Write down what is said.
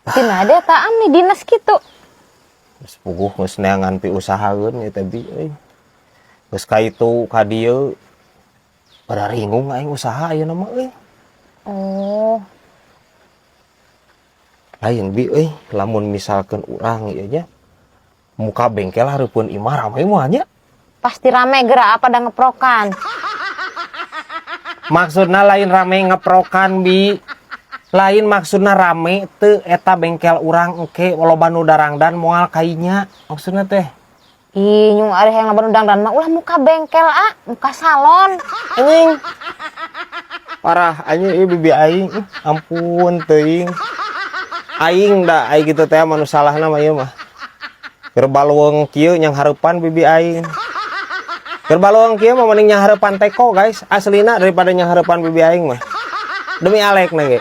Tina dia ta nih dinas kitu. Geus puguh geus neangan piusahaeun ieu teh, Bi, euy. Geus ka itu ka dieu. Pada ringung aing usaha ayeuna mah euy. Oh. Lain, Bi, euy, lamun misalkeun urang ieu nya muka bengkel hareupeun imah, rame moal nya? Pasti rame gerak apa da ngeprokan. Maksudna lain rame ngeprokan, Bi. Lain, maksudna rame teu eta bengkel urang engke, loba nu darangdan moal kainya maksudna teh? Ih, nyung ari hayang loba nu dangdan mah ulah muka bengkel ah, muka salon. Anjing. Parah anjing ieu bibi aing. Ih, ampun teuing. Aing da aing kitu teh mah nu salahna mah ieu mah. Keur balueung kieu nyanghareupan bibi aing. Keur balueung kieu mah mending nyanghareupan teko, guys. Aslina daripada nyanghareupan bibi aing mah. Demi alek na ge.